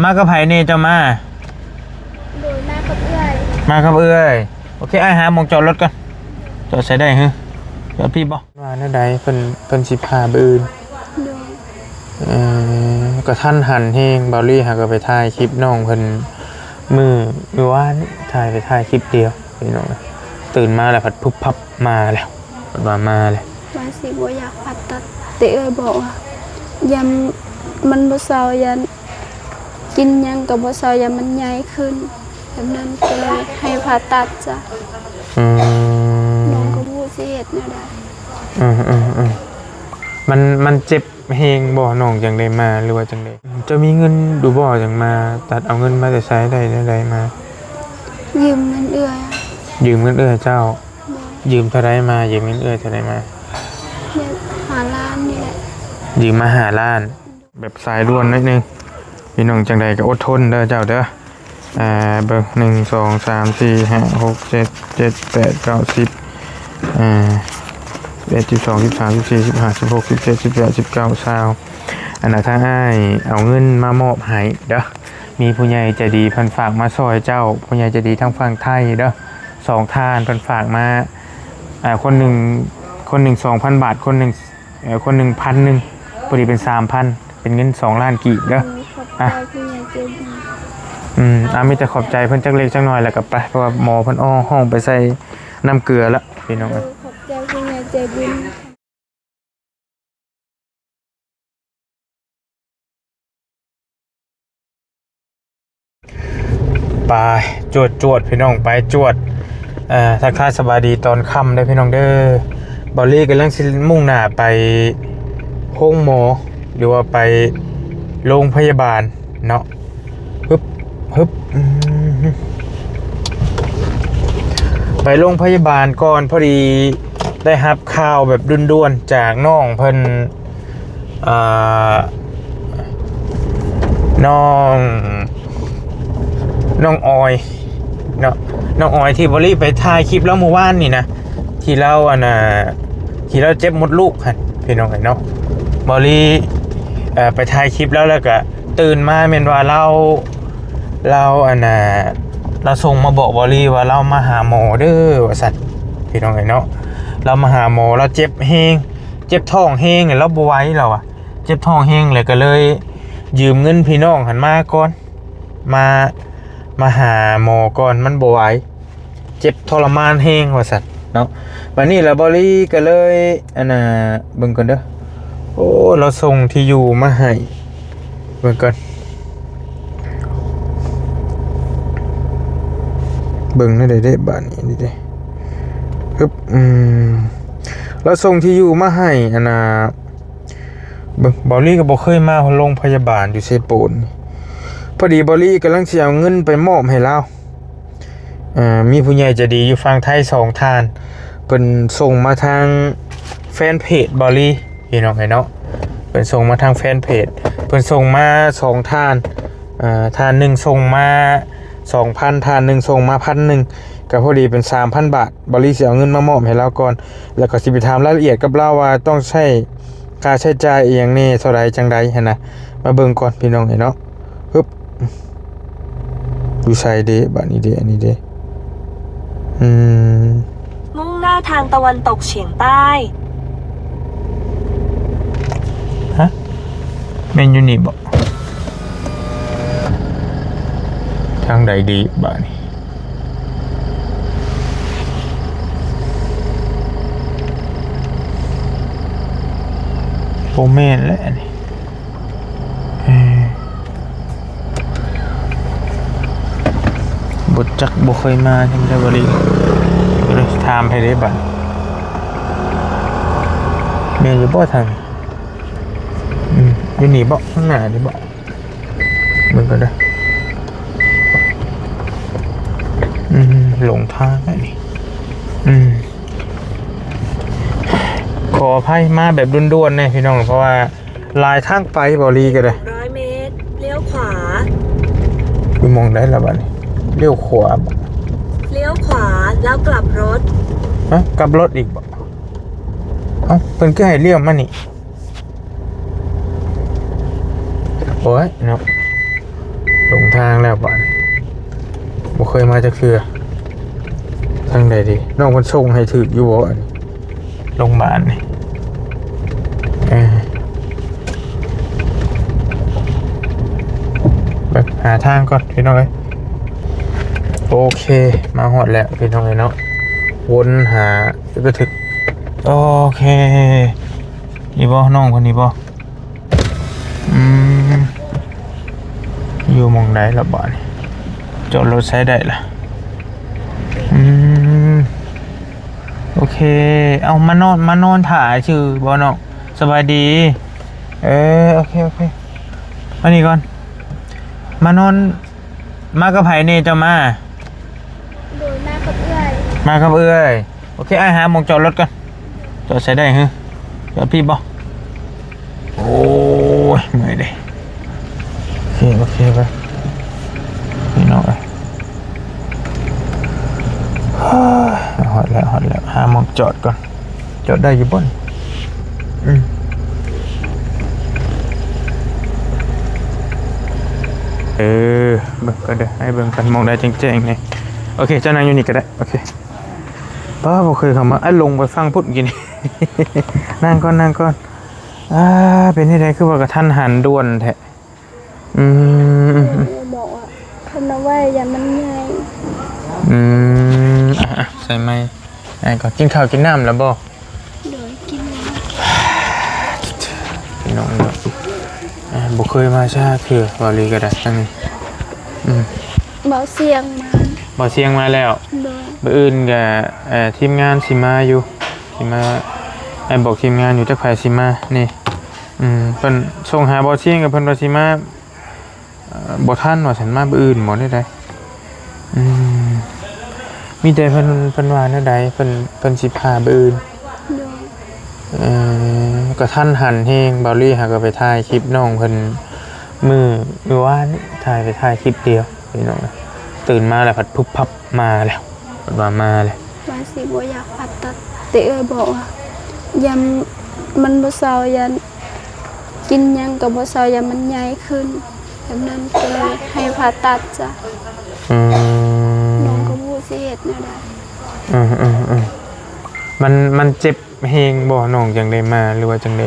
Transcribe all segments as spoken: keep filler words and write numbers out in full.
มากับไผนี่เจ้ามา โดย มากับเอื้อย มากับเอื้อย โอเค อ้ายหาหม่องจอดรถก่อน จอดใส่ได้ฮะ จอดพี่บ่ ว่าแนวใด เพิ่น เพิ่นสิพาไปอื่น โดย เอ่อ กะทันหันแฮง บ่าวลี่หาก็ไปถ่ายคลิปน้องเพิ่น มื้อ มื้อวานนี้ ถ่าย ไปถ่ายคลิปเดียว พี่น้อง ตื่นมาแล้วพัดพุบพับมาแล้ว เพิ่นว่ามาเลย ว่าสิบ่อยากผ่าตัด แต่เอื้อยบอกว่า ยันมันบ่เซา ยันกินหยังก็บ่เซา ยันมันใหญ่ขึ้น แบบนั้นก็เลยให้ผ่าตัดจ้ะ อืม น้องก็บ่รู้สิเฮ็ดแนวใด อืมอืมอืม มัน มันเจ็บแฮงบ่ น้องจั่งได้มา หรือว่าจั่งใด เจ้ามีเงินอยู่บ่ จั่งมาตัด เอาเงินมาแต่ไส ได้แนวใดมา ยืมเงินเอื้อย ยืมเงินเอื้อยเจ้า ยืมเท่าใดมา ยืมเงินเอื้อยเท่าใดมา เนี่ย ห้าล้านนี่แหละ ยืมมาห้าล้าน แบบสายด่วนหน่อยหนึ่ง พี่น้องจั่งใดก็อดทนเด้อเจ้าเด้อ อ่า เบิ่ง หนึ่ง สอง สาม สี่ ห้า หก เจ็ด เจ็ด แปด เก้า สิบ อ่า สิบเอ็ด สิบสอง สิบสาม สิบสี่ สิบห้า สิบหก สิบเจ็ด สิบแปด สิบเก้า ซาว อันน่ะ ทางอ้ายเอาเงินมามอบให้เด้อ มีผู้ใหญ่ใจดีเพิ่นฝากมาซอยเจ้า ผู้ใหญ่ใจดีทางฝั่งไทยเด้อ สองท่านเพิ่นฝากมา อ่า คนหนึ่ง คนหนึ่ง สองพัน บาท คนหนึ่ง เอ่อ คนหนึ่ง พันหนึ่ง พอดีเป็น สามพัน เป็นเงิน สองล้าน กีบเด้อ อืม ขอบใจ อ่ะ ผู้ใหญ่ใจดี อืม อ่ะ มีแต่ขอบใจเพิ่นจักเล็กจักน้อยแล้วก็ไป เพราะว่าหมอเพิ่นอ้อห้องไปใส่น้ำเกลือแล้ว พี่น้องเอ้ย เออ ขอบใจผู้ใหญ่ใจบุญ ไป จวดจวด พี่น้อง ไปจวด เอ่อ ทักทายสบายดีตอนค่ำเด้อพี่น้องเด้อ บ่าวลี่กำลังสิมุ่งหน้าไปโรงหมอ หรือว่าไปโรงพยาบาลเนาะ ฮึบ ฮึบ อืม ไปโรงพยาบาลก่อน พอดีได้รับข่าวแบบด่วนๆจากน้องเพิ่น อ่า น้อง น้องออยเนาะ น้องออยที่บ่าวลี่ไปถ่ายคลิปลาวเมื่อวานนี่นะ ที่ลาว อันน่ะ ที่ลาวเจ็บมดลูกหั่น พี่น้องเอ้ยเนาะ บ่าวลี่ เอ่อ ไปถ่ายคลิปลาวแล้วก็ตื่นมาแม่นว่าลาว ลาว อันน่ะ ลาวส่งมาบอกบ่าวลี่ว่าลาวมาหาหมอเด้อ ว่าซั่น พี่น้องเอ้ยเนาะ ลาวมาหาหมอ ลาวเจ็บแฮง เจ็บท้องแฮง ลาวบ่ไหว ลาวอะ เจ็บท้องแฮง แล้วก็เลยยืมเงินพี่น้องหั่นมาก่อน มา มาหาหมอก่อน มันบ่ไหว เจ็บทรมานแฮง ว่าซั่นเนาะ บัดนี้ลาวบ่าวลี่ก็เลย อันน่ะ เบิ่งก่อนเด้อ โอ้ ลาวส่งที่อยู่มาให้ เบิ่งก่อน เบิ่งแนวใดเด้ บาดนี้นี่เด้ ปึ๊บ อืม ลาวส่งที่อยู่มาให้ อันน่ะ เบิ่ง บ่าวลี่ก็บ่เคยมาโรงพยาบาลอยู่เซโปน พอดีบ่าวลี่กำลังสิเอาเงินไปมอบให้ลาว เอ่อ มีผู้ใหญ่ใจดีอยู่ฝั่งไทยสองท่าน เพิ่นส่งมาทางแฟนเพจบ่าวลี่ พี่น้องเอ้ยเนาะ เพิ่นส่งมาทางแฟนเพจ เพิ่นส่งมาสองท่าน เอ่อ ท่านหนึ่งส่งมาสองพัน ท่านหนึ่งส่งมาพันหนึ่ง ก็พอดีเป็นสามพันบาท บ่าวลี่สิเอาเงินมามอบให้ลาวก่อน แล้วก็สิไปถามรายละเอียดกับลาวว่าต้องใช้ค่าใช้จ่ายอีหยังแหน่เท่าใดจั่งใดหั้นนะ มาเบิ่งก่อนพี่น้องเอ้ยเนาะ ฮึบ อยู่ไสเด้ บาดนี้เด้ อันนี้เด้ อืม มุ่งหน้าทางตะวันตกเฉียงใต้ ฮะ แม่นอยู่นี่บ่ ทางใดดีบาดนี้ บ่แม่นแล้วอันนี้ เอ่อ บ่จัก บ่เคยมาจั่งใด๋ บ่ได้ ก็เลยถามให้ได้บัด แม่นอยู่บ่ทาง อืม อยู่นี่บ่ ข้างหน้านี่บ่ เบิ่งก่อนเด้อ อืม หลงทางแล้วนี่ อืม ขออภัยมาแบบด่วนๆ แน่พี่น้อง เพราะว่าหลายทางไป บ่าวลีก็ได้ ร้อยเมตร เลี้ยวขวา อยู่หม่องใด๋ล่ะบัดนี้ เลี้ยวขวาบ่ เลี้ยวขวา แล้วกลับรถ ฮะ กลับรถอีกบ่ เอ้า เพิ่นคือให้เลี้ยวมานี่ โอ้ยเนาะ ทางแล้วบาดนี้ บ่เคยมาจักเทื่อ ทางใดดี น้องเพิ่นส่งให้ถืกอยู่บ่ อันโรงพยาบาลนี่ เออ แบบหาทางก่อนพี่น้องเอ้ย โอเค มาฮอดแล้วพี่น้องเอ้ยเนาะ วนหาก็ถึก โอเค นี่บ่ น้องคนนี้บ่ อืม อยู่หม่องใดล่ะบาดนี้ จอดรถใช้ได้ล่ะ อืม โอเค เอามานอน มานอนถ่าซื่อบ่น้อง สบายดี เออ โอเค โอเค มานี่ก่อน มานอน มากับไผนี่เจ้ามา โดยมากับเอื้อย มากับเอื้อย โอเค อ้ายหาหม่องจอดรถก่อน จอดใส่ได้ฮะ จอดพี่บ่ โอ้ย เมื่อยเด้ โอเค โอเค ไป พี่น้องเอ้ย ฮอดแล้ว ฮอดแล้ว หาหม่องจอดก่อน จอดได้อยู่บ่นี่ อืม เออ เบิ่งก่อนเด้อ ให้เบิ่งกันหม่องใดแจ้งๆ นี่ โอเค เจ้านั่งอยู่นี่ก็ได้ โอเค ป้า บ่เคยเข้ามา อ้ายลงไปฟังพุ้นกิน นั่งก่อน นั่งก่อน อ่า เป็นจั่งใด คือว่ากะทันหันด่วนแท้ อืม บอกว่า คันเอาไว้อย่ามันใหญ่ อืม อ่ะ อ่ะ ใส่ไมค์ อ่ะ ก่อน กินข้าวกินน้ำแล้วบ่ โดย กินแล้ว พี่น้องเนาะ อ่า บ่เคยมาจักเทื่อ เว้าอีหลีก็ได้ ทางนี้ อืม เบาเสียงมา บ่เสียงมาแล้ว โดย มื้ออื่นก็ เอ่อ ทีมงานสิมาอยู่ สิมา อ้ายบอกทีมงานอยู่ จักไผสิมา นี่ อืม เพิ่นส่งหาบ่เสียง กับเพิ่นว่าสิมา เอ่อ บ่ทันว่าซั่น มามื้ออื่นบ่ได้ใด อืม มีแต่เพิ่น เพิ่นว่าแนวใด เพิ่น เพิ่นสิพามื้ออื่น โดย เอ่อ กะทันหันแฮง เบาอีหลีหากะไปถ่ายคลิปน้องเพิ่น มื้อ มื้อวานนี่ ถ่าย ไปถ่ายคลิปเดียว พี่น้อง ตื่นมาแล้วพัดพุบพับมาแล้ว เพิ่นว่ามาแล้ว ว่าสิบ่อยากผ่าตัด แต่เอื้อยบอกว่า ยันมันบ่เซา ยันกินหยังก็บ่เซา ยันมันใหญ่ขึ้น แบบนั้นก็เลยให้ผ่าตัดจ้ะ อืม น้องก็บ่รู้สิเฮ็ดแนวใด อืม อืม อืม มัน มันเจ็บแฮงบ่ น้องจั่งได้มา หรือว่าจั่งใด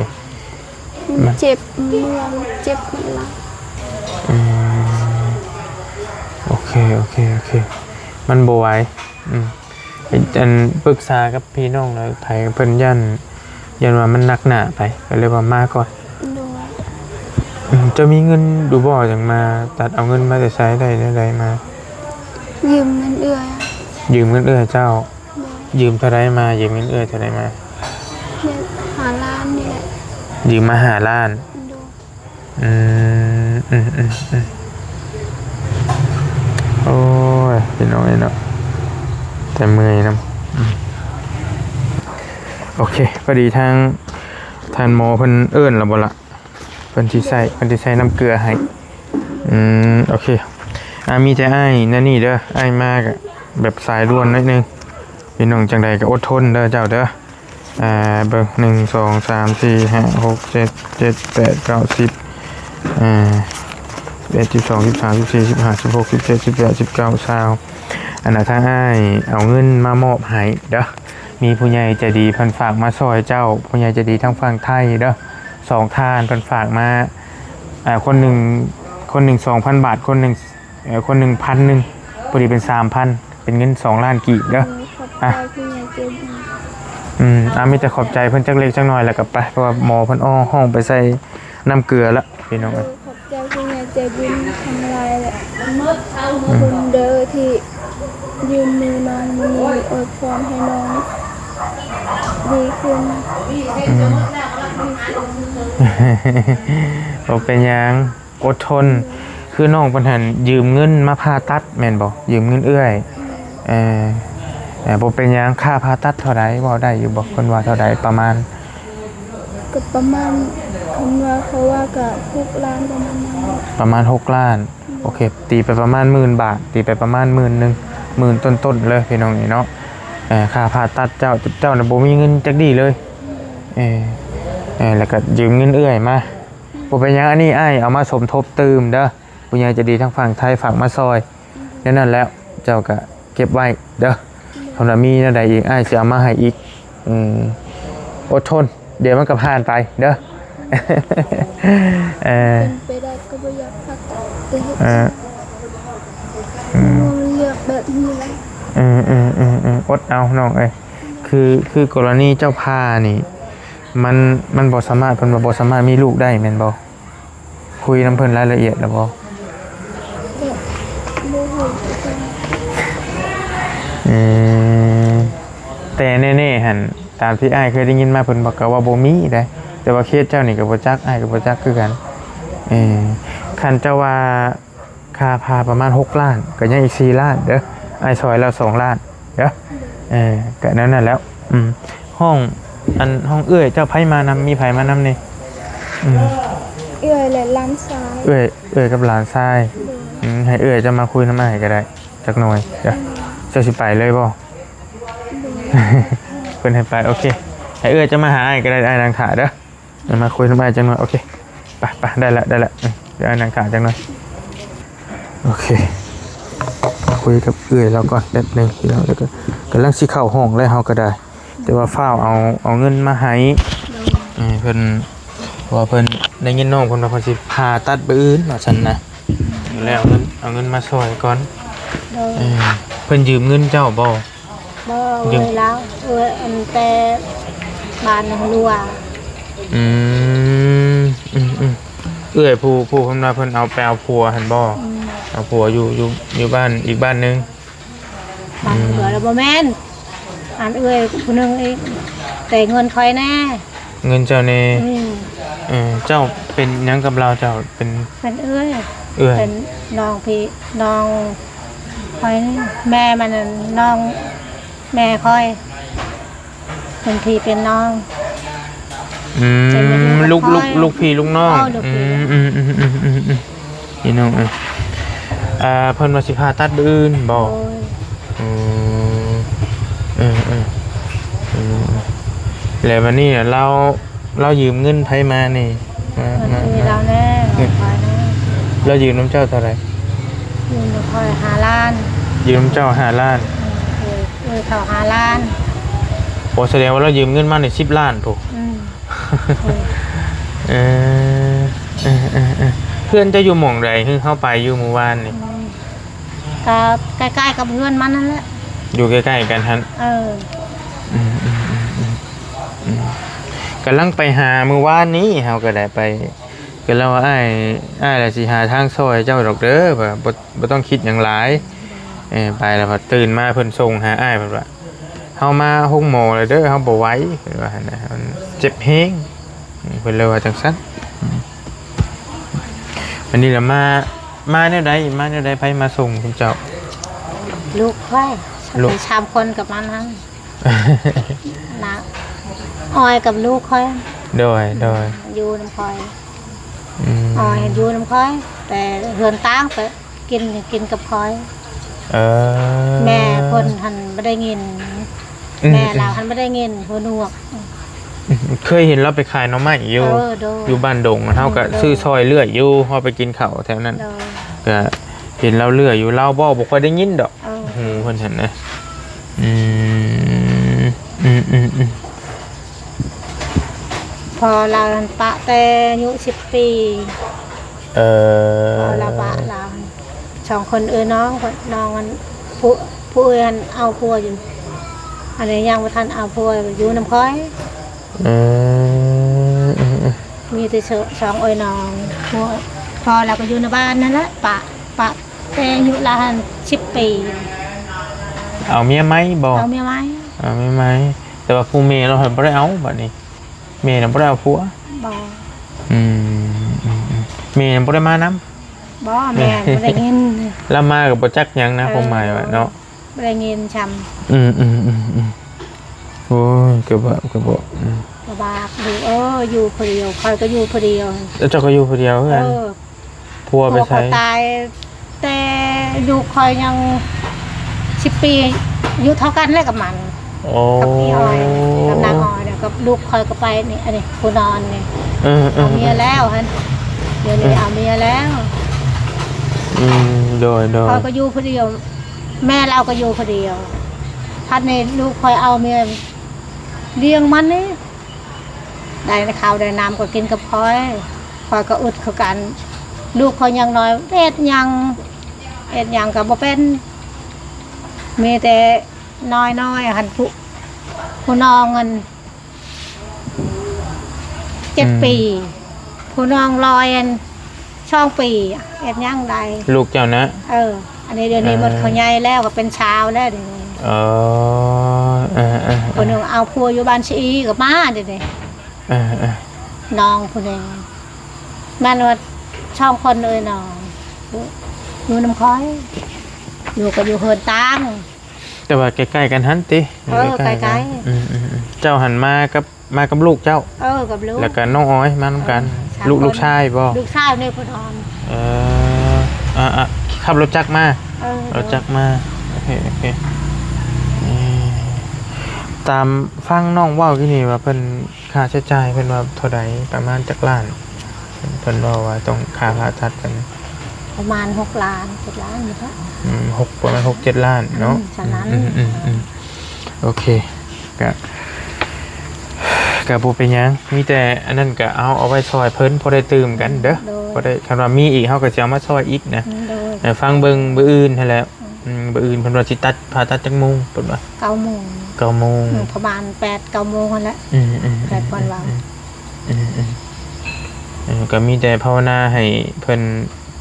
มันเจ็บเมือง เจ็บมันหลัง อืม โอเค โอเค โอเค มันบ่ไหว อืม อันปรึกษากับพี่น้องแล้ว ไผเพิ่นย้าน ย้านว่ามันหนักหน้าไป ก็เลยว่ามาก่อน โดย อืม เจ้ามีเงินอยู่บ่ จั่งมาตัด เอาเงินมาแต่ไส ได้แนวใดมา ยืมเงินเอื้อย ยืมเงินเอื้อยเจ้า โดย ยืมเท่าใดมา ยืมเงินเอื้อยเท่าใดมา เนี่ย ห้าล้านนี่แหละ ยืมมาห้าล้าน โดย อืม อืม อืม อืม โอ้ย พี่น้องเอ้ยเนาะ แต่เมื่อยนำ อืม โอเค พอดีทาง ท่านหมอเพิ่นเอิ้นแล้วบ่ล่ะ เพิ่นสิใส่ เพิ่นสิใส่น้ำเกลือให้ อืม โอเค อ่า มีแต่อ้ายนั่นนี่เด้อ อ้ายมาก็แบบสายด่วนหน่อยหนึ่ง พี่น้องจั่งใดก็อดทนเด้อเจ้าเด้อ อ่า เบิ่ง หนึ่ง สอง สาม สี่ ห้า หก เจ็ด เจ็ด แปด เก้า สิบ อ่า สิบเอ็ด สิบสอง สิบสาม สิบสี่ สิบห้า สิบหก สิบเจ็ด สิบแปด สิบเก้า ซาว อันน่ะ ทางอ้ายเอาเงินมามอบให้เด้อ มีผู้ใหญ่ใจดีเพิ่นฝากมาซอยเจ้า ผู้ใหญ่ใจดีทางฝั่งไทยเด้อ สองท่านเพิ่นฝากมา อ่า คนหนึ่ง คนหนึ่ง สองพัน บาท คนหนึ่ง เอ่อ คนหนึ่ง พันหนึ่ง พอดีเป็น สามพัน เป็นเงิน สองล้าน กีบเด้อ ขอบใจ อ่ะ ผู้ใหญ่ใจดี อืม อ่ะ มีแต่ขอบใจเพิ่นจักเล็กจักน้อยแล้วก็ไป เพราะว่าหมอเพิ่นอ้อห้องไปใส่น้ำเกลือละ พี่น้องเอ้ย ขอบใจผู้ใหญ่ใจบุญทั้งหลายแหละ ขอบคุณเด้อที่ยืมมือน้องมื้อนี้ อวยพรให้น้องดีขึ้น อืม บ่เป็นหยัง อดทน คือน้องเพิ่นหั่นยืมเงินมาผ่าตัดแม่นบ่ ยืมเงินเอื้อย เอ่อ เอ่อ บ่เป็นหยัง ค่าผ่าตัดเท่าใด เว้าได้อยู่บ่ เพิ่นว่าเท่าใด ประมาณ ก็ประมาณ เพิ่นว่า เขาว่าก็หกล้านประมาณนั้น ประมาณหกล้าน โอเค ตีไปประมาณหมื่นบาท ตีไปประมาณหมื่นหนึ่ง หมื่นต้นๆเลยพี่น้องนี่เนาะ เอ่อ ค่าผ่าตัดเจ้า เจ้าน่ะบ่มีเงินจักดีเลย เอ่อ เอ่อ แล้วก็ยืมเงินเอื้อยมา บ่เป็นหยัง อันนี้อ้ายเอามาสมทบตื่มเด้อ ผู้ใหญ่ใจดีทางฝั่งไทยฝากมาซอย แนวนั้นแล้วเจ้าก็เก็บไว้เด้อ ถ้ามีแนวใดอีก อ้ายสิเอามาให้อีก อืม อดทน เดี๋ยวมันก็ผ่านไปเด้อ เออ เป็นไปได้ก็บ่อยากผ่าตัด แต่เฮ็ด เออ อืม เลือกแบบนี้แหละ อืม อืม อืม อืม อดเอาน้องเอ้ย คือ คือกรณีเจ้าผ่านี่ มัน มันบ่สามารถ เพิ่นว่าบ่สามารถมีลูกได้แม่นบ่ คุยนำเพิ่นรายละเอียดแล้วบ่ ก็บ่ฮู้คือกัน เออ แต่แน่ๆ หั่น ตามที่อ้ายเคยได้ยินมา เพิ่นบอกก็ว่าบ่มีเด้ แต่ว่าเคสเจ้านี่ก็บ่จัก อ้ายก็บ่จักคือกัน เออ คันเจ้าว่าค่าผ่าประมาณหกล้าน ก็ยังอีกสี่ล้านเด้อ อ้ายซอยแล้วสองล้าน เด้อ เออ ก็แนวนั้นแล้ว อืม ห้อง อันห้องเอื้อยเจ้าไผมานำ มีไผมานำนี่ อืม เอื้อยและหลานชาย เอื้อย เอื้อยกับหลานชาย โดย อืม ให้เอื้อยเจ้ามาคุยนำอ้ายก็ได้ จักหน่อย เดี๋ยว เจ้าสิไปเลยบ่ โดย เพิ่นให้ไป โอเค ให้เอื้อยเจ้ามาหาอ้ายก็ได้ อ้ายนั่งถ่าเด้อ เดี๋ยวมาคุยนำอ้ายจักหน่อย โอเค ไป ไป ได้ละ ได้ละ อืม เดี๋ยวอ้ายนั่งถ่าจักหน่อย โอเค คุยกับเอื้อยลาวก่อนแป๊บหนึ่งพี่น้อง แล้วก็กำลังสิเข้าห้องแล้วเฮาก็ได้ แต่ว่าฟ้าวเอา เอาเงินมาให้ โดย เออ เพิ่น เพราะว่าเพิ่นได้ยินน้องเพิ่นว่าเพิ่นสิผ่าตัดมื้ออื่นว่าซั่นนะ แล้วเอาเงิน เอาเงินมาซอยก่อน โดย เออ เพิ่นยืมเงินเจ้าบ่ บ่ ยืม เอื้อยลาว เอื้อยอันแต่บ้านหัว อืม อืม อืม เอื้อยผู้ ผู้เพิ่นว่าเพิ่นเอาไปเอาผัวหั่นบ่ อืม เอาผัวอยู่ อยู่ อยู่บ้านอีกบ้านหนึ่ง บ้านหัว อืม แล้วบ่แม่น อันเอื้อยผู้หนึ่งอีก แต่เงินข้อยแน่ เงินเจ้าแน่ อืม เออ เจ้าเป็นหยังกับลาว เจ้าเป็น เป็นเอื้อย เอื้อย เป็นน้องพี่ น้องข้อยนี่ แม่มันน่ะน้อง แม่ข้อย เป็นพี่เป็นน้อง อืม เป็นมาอยู่กับ ลูก ข้อย ลูก ลูกพี่ลูกน้อง เออ ลูกพี่ อืม อืม อืม อืม อืม อืม พี่น้องเอ้ย อ่า เพิ่นว่าสิผ่าตัดมื้ออื่นบ่ โอ้ย อืม เออ เออ อืม แล้วบัดนี้น่ะ ลาว ลาวยืมเงินไผมานี่ มา เงิน มา เอื้อย มา ลาวแน่ เงิน ข้อยแน่ ลาวยืมนำเจ้าเท่าใด ยืมนำข้อยห้าล้าน ยืมนำเจ้าห้าล้าน อืม เออ เออ เขาห้าล้าน โอ้ แสดงว่าลาวยืมเงินมานี่สิบล้านพุ้น อืม เออ เออ เออ เออ เฮือนเจ้าอยู่หม่องใด คือเฮาไปอยู่มื้อวานนี่ อืม ก็ใกล้ๆกับเฮือนมันนั่นแหละ อยู่ใกล้ๆกันหั่น เออ อืม อืม อืม อืม อืม กำลังไปหามื้อวานนี้ เฮาก็ได้ไป ก็ลาวว่า อ้าย อ้ายล่ะสิหาทางซอยเจ้าดอกเด้อ ว่าบ่ บ่ต้องคิดหยังหลาย เออ ไปแล้วพอตื่นมาเพิ่นส่งหาอ้าย เพิ่นว่า เฮามาโรงหมอแล้วเด้อ เฮาบ่ไหว เพิ่นว่าหั่นนะ มันเจ็บแฮง อืม เพิ่นเลยว่าจั่งซั้น อืม อันนี้ล่ะมา มาแนวใด มาแนวใด ไผมาส่งคุณเจ้า ลูกข้อย ลูก เป็นสามคนกับมันหั่น นะ อ้อยกับลูกข้อย โดย โดย อยู่นำข้อย อืม อ้อยอยู่นำข้อย แต่เฮือนต่างไป กิน กินกับข้อย เออ แม่เพิ่นหั่นบ่ได้ยิน อืม แม่ลาวหั่นบ่ได้ยิน หูหนวก อืม เคยเห็นลาวไปขายหน่อไม้อยู่ เออ โดย อยู่บ้านดง เฮาก็ โดย ซื้อซอยเรื่อยอยู่ เฮาไปกินข้าวแถวนั้น โดย ก็เห็นลาวเรื่อยอยู่ ลาวเว้าบ่ค่อยได้ยินดอก เออ หูเพิ่นหั่นนะ อืม อืม อืม อืม พอลาวหั่นปะแต่อายุสิบปี เออ พอลาวปะลาวหั่น สองคนเอื้อยน้อง น้องมัน ผู้ ผู้เอื้อยหั่นเอาผัวอยู่ อันนี้ยังบ่ทันเอาผัว อยู่นำข้อย เออ เออ เออ มีแต่สองเอื้อยน้อง ผัว พอลาวก็อยู่ในบ้านนั่นแหละ ปะ ปะแต่อายุลาวหั่นสิบปี เอาเมียใหม่บ่ เอาเมียใหม่ เอาเมียใหม่ แต่ว่าผู้แม่ลาวหั่นบ่ได้เอาบัดนี้ แม่น่ะบ่ได้เอาผัว บ่ อืม อืม อืม แม่น่ะบ่ได้มานำ บ่ แม่บ่ได้ยิน ลาวมาก็บ่จักหยังนะ เออ ความหมายว่าเนาะ บ่ได้ยินซ้ำ อืม อืม อืม อืม โอ้ย ก็บ่ ก็บ่ อืม ก็บาป ลูกเอ้ย อยู่ผู้เดียว ข้อยก็อยู่ผู้เดียว แล้วเจ้าก็อยู่ผู้เดียวคือกัน เออ ผัวไปไส ผัวข้อยตาย แต่อายุข้อยยังสิบปี อายุเท่ากันแหละกับมัน โอ้ กับพี่อ้อย กับนางอ้อยเนี่ย กับลูกข้อยก็ไปนี่ อันนี้ผู้นอนนี่ เออ เออ เอาเมียแล้วหั่น เดี๋ยวนี้ เออ เอาเมียแล้ว อืม โดย โดย ข้อยก็อยู่ผู้เดียว แม่ลาวก็อยู่ผู้เดียว พัดนี้ลูกข้อยเอาเมียเลี้ยงมันนี่ ได้ข้าวได้น้ำก็กินกับข้อย ข้อยก็อึดคือกัน ลูกข้อยยังน้อย เฮ็ดหยัง เฮ็ดหยังก็บ่เป็น มีแต่น้อยๆ หั่น ผู้ ผู้น้องอัน เจ็ด อืม ปี ผู้น้องลอยอัน สอง ปี เฮ็ดหยังได้ ลูกเจ้านะ เออ อันนี้เดี๋ยวนี้ เออ หมดเขาใหญ่แล้ว ก็เป็นสาวแล้วเดี๋ยวนี้ เออ เออ เออ เออ ผู้หนึ่งเอาผัวอยู่บ้านชีอีก็มาเดี๋ยวนี้ เออ เออ น้องผู้หนึ่ง มันว่าสองคนเลยน้อง อยู่นำข้อย อยู่ก็อยู่เฮือนต่าง แต่ว่าใกล้ๆ กันหั้นติ เออ ใกล้ๆ กัน ใกล้ๆ อืม อืม อืม เจ้าหั้นมากับ มากับลูกเจ้า เออ กับลูก แล้วก็น้องออยมานำกัน เออ สาม ลูก คน ลูกชายบ่ ลูกชายนี่เพิ่นนอน เออ อ่า อ่า ขับรถจักรมา เออ รถจักรมา โอเค โอเค นี่ ตามฟังน้องเว้ากี้นี่ว่าเพิ่น ค่าใช้จ่ายเพิ่นว่าเท่าใด ประมาณจักล้าน เพิ่นเว้าว่าต้องค่าผ่าตัดกัน ประมาณหกล้าน เจ็ดล้านนี่แหละ อืม หก ประมาณหกเจ็ดล้านเนาะ อืม ฉะนั้น อืม อืม อืม อืม โอเค ก็ ก็บ่เป็นหยัง มีแต่อันนั้นก็เอา เอาไว้ซ่อยเพิ่น พอได้ตื่มกันเด้อ โดย พอได้ คันว่ามีอีก เฮาก็สิเอามาซ่อยอีกนะ อืม โดย เออ ฟังเบิ่งมื้ออื่นหั้นแหละ อืม มื้ออื่นเพิ่นว่าสิตัด ผ่าตัดจักโมง เพิ่นว่า เก้าโมง เก้าโมง อืม ประมาณแปด เก้าโมงหั้นแหละ อืม อืม อืม แปด เพิ่นว่า อืม อืม อืม เออ ก็มีแต่ภาวนาให้เพิ่น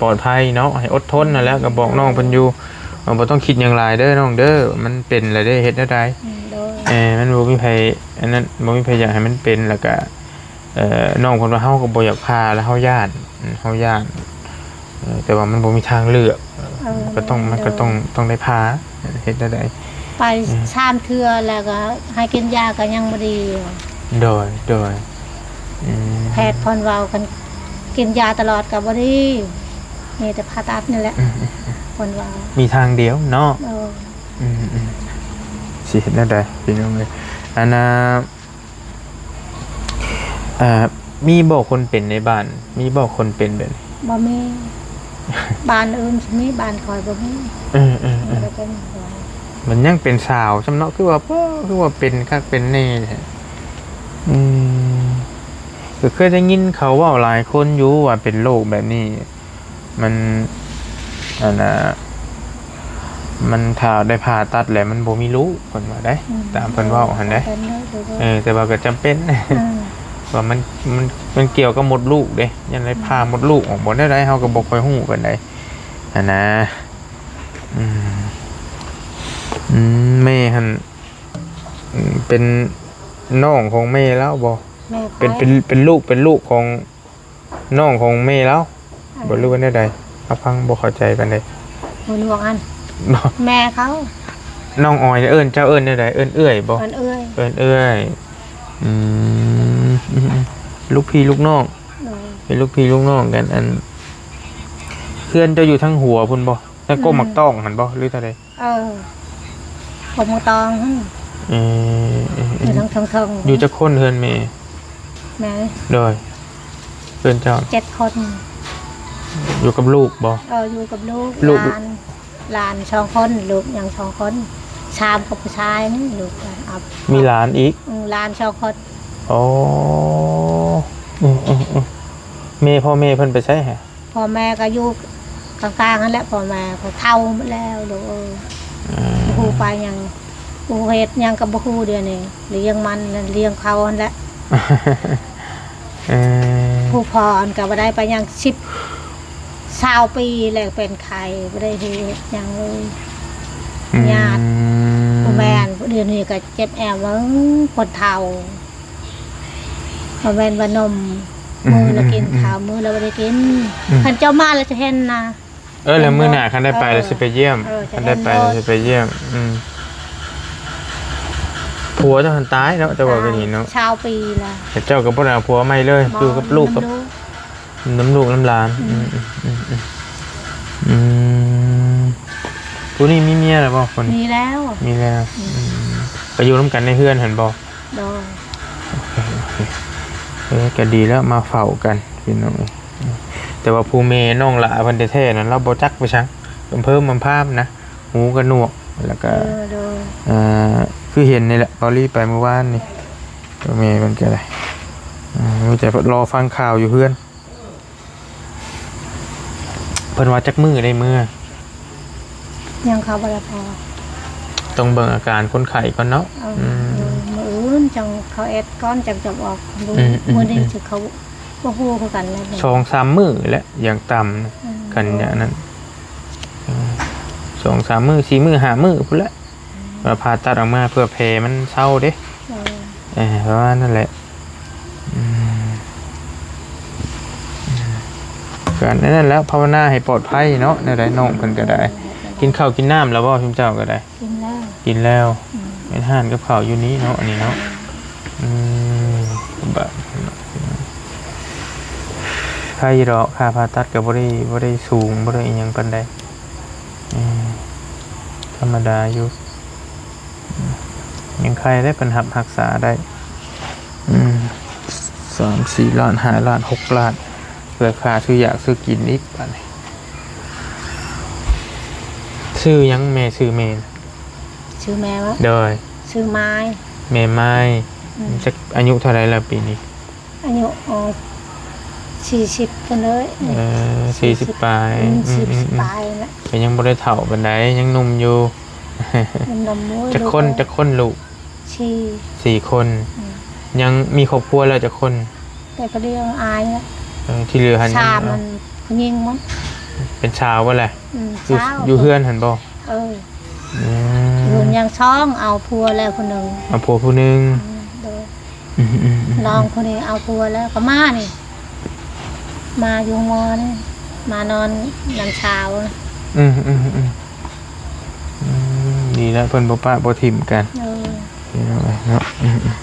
ปลอดภัยเนาะ ให้อดทนนั่นแหละ ก็บอกน้องเพิ่นอยู่ เออ บ่ต้องคิดหยังหลายเด้อน้องเด้อ มันเป็นแล้วเด้ เฮ็ดแนวใด อืม โดย เออ มันบ่มีไผ อันนั้น บ่มีไผอยากให้มันเป็น แล้วก็ เอ่อ น้องเพิ่นว่าเฮาก็บ่อยากผ่า แล้วเฮาย้าน อืม เฮาย้าน เออ แต่ว่ามันบ่มีทางเลือก เออ ก็ต้อง มันก็ต้อง โดย ต้องได้ผ่า เฮ็ดแนวใด ไป อืม สามเทื่อแล้วก็ให้กินยาก็ยังบ่ดี โดย โดย อืม แพทย์เพิ่นเว้า คันกินยาตลอดก็บ่ดี มีแต่ผ่าตัดนี่แหละ อืม อืม อืม เพิ่นว่า มีทางเดียวเนาะ เออ อืม อืม สิเฮ็ดแนวใดพี่น้องเอ้ย อันน่ะ อ่า มีบ่คนเป็นในบ้าน มีบ่คนเป็นแบบนี้ บ่มี บ้านอื่นสิมี บ้านข้อยบ่มี เออ เออ เออ มันก็เป็น มันยังเป็นสาวซ้ำเนาะ คือว่า โอ้ คือว่าเป็นคักเป็นแน่แท้ อืม ก็เคยได้ยินเขาเว้าหลายคนอยู่ว่าเป็นโรคแบบนี้ มัน อันน่ะ มันถ้าได้ผ่าตัดแล้วมันบ่มีลูก เพิ่นว่าเด้ อืม ตามเพิ่นเว้าหั่นเด้ เป็นเด้อ เออ แต่ว่าก็จำเป็น อืม ว่ามัน มัน มันเกี่ยวกับมดลูกเด้ ย้านได้ผ่ามดลูกออกบ่ได้ เฮาก็บ่ค่อยฮู้ปานใดหั้นนะ อืม อืม แม่หั่น อืม เป็นน้องของแม่ลาวบ่ แม่ เป็น ไผ เป็น เป็นลูก เป็นลูกของ น้องของแม่ลาว อ่า บ่รู้ว่าแนวใด เฮาฟังบ่เข้าใจปานใด หูหนวกอัน บ่ แม่เขา น้องออยเนี่ยเอิ้น เจ้าเอิ้นแนวใด เอิ้นเอื้อยบ่ เอิ้นเอื้อย เอิ้นเอื้อย อืม อืม อืม ลูกพี่ลูกน้อง โดย เป็นลูกพี่ลูกน้องกัน อัน เฮือนเจ้าอยู่ทางหัวพุ้นบ่ ทางกก อืม หมากต้องหั่นบ่ หรือเท่าใด เออ ผมก็ตอง เออ เออ เออ อยู่ทางเทิงๆ อยู่จักคนเฮือนแม่ แม่ โดย เฮือนเจ้า เจ็ดคน อยู่กับลูกบ่ เออ อยู่กับลูก ลูก หลาน หลานสองคน ลูกยังสองคน สามกับผู้ชายนี่ ลูกเอา มีหลานอีก อืม หลานสองคน อ๋อ อืม อืม อืม แม่ พ่อแม่เพิ่นไปไสฮะ พ่อแม่ก็อยู่กลางๆ นั่นแหละ พ่อแม่ก็เฒ่าหมดแล้วลูกเอ้ย อืม บ่ฮู้ไปหยัง บ่ฮู้เฮ็ดหยังก็บ่ฮู้เดี๋ยวนี้ เลี้ยงมัน เลี้ยงเขานั่นแหละ เออ ผู้พ่ออันก็บ่ได้ไปหยัง สิบ ซาวปีแล้วเป็นไข้ บ่ได้เฮ็ดหยังเลย อืม ญาติ ผู้แม่น เดี๋ยวนี้ก็เจ็บแอว เบิ่งคนเฒ่า บ่แม่นว่านม อืม มื้อละกิน อืม ข้าว มื้อละบ่ได้กิน อืม คันเจ้ามาแล้วจะเห็นนะ เออ แล้วมื้อหน้าคันได้ไปแล้วสิไปเยี่ยม เออ คันได้ไปแล้วสิไปเยี่ยม อืม ผัวเจ้าหั้นตายเนาะ เจ้าว่าเป็นหยังเนาะ ซาวปีละ แต่เจ้าก็บ่ได้เอาผัวใหม่เลย บ่ อยู่กับลูกกับ นำลูก นำลูกนำหลาน อืม อืม อืม อืม อืม อืม ผู้นี้มีเมียแล้วบ่คนนี้ มีแล้ว มีแล้ว อืม อืม ไปอยู่นำกันในเฮือนหั่นบ่ โดย โอเค โอเค เออ ก็ดีแล้ว มาเฝ้ากันพี่น้องเอ้ย แต่ว่าผู้แม่น้องหลาเพิ่นแท้ๆนั่น ลาวบ่จักไปซัง เพิ่มมันพามนะ หูก็หนวก แล้วก็ เออ โดย เอ่อ คือเห็นนี่แหละ เบาลีไปเมื่อวานนี่ ตัวแม่เพิ่นก็ได้ อืม มีแต่รอฟังข่าวอยู่เฮือน เพิ่นว่าจักมื้อได้เมือ ยังเข้าบ่ได้พอ ต้องเบิ่งอาการคนไข้ก่อนเนาะ เออ อืม เออ มื้ออื่นจังเขาแอดก่อนจังจะออก อืม อืม มื้อนี้ อืม สิเขาบ่ฮู้คือกันแล้วเนี่ย สองสามมื้อแหละ อย่างต่ำนะ อืม คันอย่างนั้น อืม สองสามมื้อ สี่มื้อ ห้ามื้อพู้นแหละ อืม ว่าผ่าตัดออกมาเพื่อแผลมันเซาเด้ เออ เออ ประมาณนั้นแหละ อืม อืม ก็นั่นแหละ ภาวนาให้ปลอดภัยเนาะ แนวใดน้องเพิ่นก็ได้ กินข้าวกินน้ำแล้วบ่ ซุมเจ้าก็ได้ กินแล้ว กินแล้ว อืม เป็นห้านกับข้าวอยู่นี้เนาะ อันนี้เนาะ อืม บะ ไข้ดอก ค่าผ่าตัดก็บ่ได้ บ่ได้สูง บ่ได้อิหยังปานใด อืม ธรรมดาอยู่ อืม ยังไข้ได้ เพิ่นรับรักษาได้ อืม สามสี่ล้าน ห้าล้าน หกล้าน เพื่อค่าซื้อยาซื้อกินอีก บาดนี้ ชื่อหยังแม่ ชื่อแม่น่ะ ชื่อแม่วะ โดย ชื่อไม้ แม่ไม้ อืม จักอายุเท่าไหร่แล้วปีนี้ อายุ อ๋อ สี่สิบ พุ้นเลย เออ สี่สิบ สี่สิบ ปลาย อืม อืม สี่สิบ อืม อืม ปลายแล้ว ก็ยังบ่ได้เฒ่าปานใด ยังหนุ่มอยู่ ยังหนุ่มอยู่ จักคน ลูกเอ้ย จักคนลูก สี่ สี่คน อืม ยังมีครอบครัวแล้วจักคน แต่ก็เดียวอายแล้ว เออ ที่เหลือหั่น สาม ยัง มันผู้หญิงหมด เป็นสาวบ่แหละ อืม อยู่ สาว อยู่เฮือนหั่นบ่ เออ อืม อยู่ยังสอง เอาผัวแล้วผู้หนึ่ง เอาผัวผู้หนึ่ง อืม โดย อืม อืม อืม น้องคนนี้เอาผัวแล้วก็มานี่ มาอยู่หมอนี่ มานอนนำเช้า อืม อืม อืม อืม ดีแล้ว เพิ่นบ่ปะบ่ถิ่มกัน เออ พี่น้องเอ้ยเนาะ อืม อืม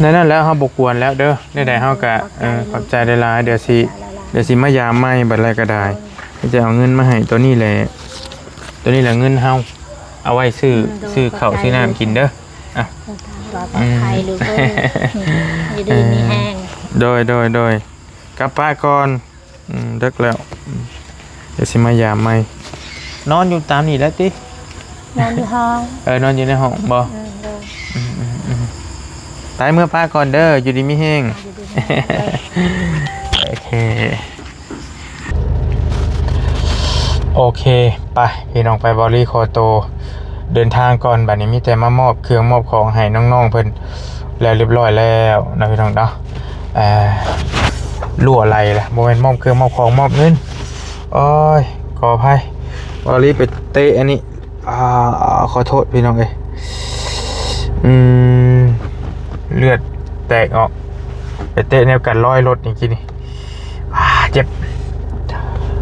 นั่น นั่นแหละ เฮาบ่กวนแล้วเด้อ แนวใดเฮาก็ เออ ขอบใจหลายๆ เดี๋ยวสิ เดี๋ยวสิมายามใหม่บัดใดก็ได้ เออ จะเอาเงินมาให้ตัวนี้แหละ ตัวนี้แหละเงินเฮา เอาไว้ซื้อ อืม โดย ซื้อข้าว ขอบใจ ซื้อน้ำกินเด้อ อ่ะ เดินทางปลอดภัย อืม ลูกเอ้ย อยู่ดีมีแฮง โดย โดย โดย กลับปะก่อน อืม ดึกแล้ว อืม เดี๋ยวสิมายามใหม่ นอนอยู่ตามนี่แหละติ นอนอยู่ห้อง เออ นอนอยู่ในห้องบ่ อืม โดย อืม อืม อืม ไปเมือปะก่อนเด้อ อยู่ดีมีแฮง อยู่ดีมีแฮง โอเค โอเค ไป พี่น้อง ไป เบาลีขอตัวเดินทางก่อน บัดนี้มีแต่มามอบเครื่องมอบของให้น้องๆเพิ่นแล้วเรียบร้อยแล้วนะพี่น้องเนาะ เอ่อ รั่วไหลละ บ่แม่นมอบเครื่องมอบของ มอบเงิน โอ้ย ขออภัย เบาลีไปเตะอันนี้ อ่า ขอโทษพี่น้องเอ้ย อืม เลือดแตกออก ไปเตะแนวกันร้อยรถอย่างกี้นี่ อ่า เจ็บ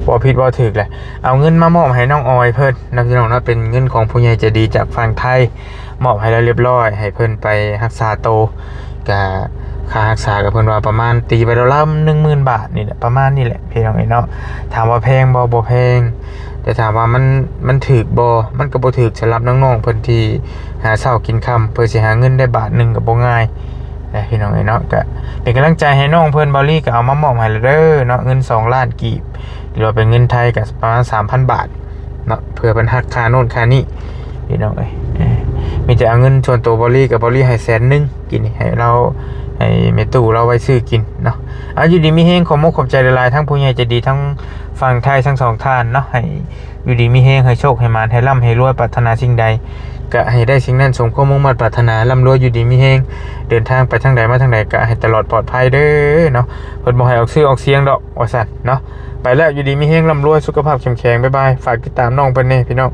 บ่ผิดบ่ถูกแหละ เอาเงินมามอบให้น้องออยเพิ่นนะพี่น้องเนาะ เป็นเงินของผู้ใหญ่ใจดีจากฝั่งไทย มอบให้แล้วเรียบร้อย ให้เพิ่นไปรักษาโต กะค่ารักษากับเพิ่นว่าประมาณ ตีไปแล้วละ หนึ่งหมื่นบาทนี่แหละ ประมาณนี้แหละพี่น้องเอ้ยเนาะ ถามว่าแพงบ่ บ่แพง แต่ถามว่ามัน มันถูกบ่ มันก็บ่ถูกสำหรับน้องๆเพิ่นที่หาเช้ากินค่ำ เพื่อสิหาเงินได้บาทหนึ่งก็บ่ง่ายนะพี่น้องเอ้ยเนาะ ก็เป็นกำลังใจให้น้องเพิ่น เบาลีก็เอามามอบให้แล้วเด้อเนาะ เงินสองล้านกีบ หรือว่าเป็นเงินไทยก็ประมาณ สามพันบาทเนาะ เพื่อเพิ่นหักค่าโน่นค่านี่พี่น้องเอ้ย เออ มีแต่เอาเงินส่วนตัว เบาลีกับ เบาลีให้แสนหนึ่ง กินนี่ ให้เรา ให้แม่ตู้เราไว้ซื้อกินเนาะ เอา อยู่ดีมีแฮง ขอมกขอบใจหลายๆ ทั้งผู้ใหญ่ใจดีทั้งฝั่งไทยทั้งสองท่านเนาะ ให้อยู่ดีมีแฮง ให้โชคให้หมาน ให้ร่ำให้รวย ปรารถนาสิ่งใดก็ให้ได้สิ่งนั้น สมความมุ่งมั่นปรารถนา ร่ำรวยอยู่ดีมีแฮง เดินทางไปทางใดมาทางใดก็ให้ตลอดปลอดภัยเด้อเนาะ เพิ่นบ่ให้ออกชื่อออกเสียงดอก ว่าซั่นเนาะ ไปแล้ว อยู่ดีมีแฮง ร่ำรวย สุขภาพเข้มแข็ง บ๊ายบาย ฝากติดตามน้องเพิ่นแน่พี่น้อง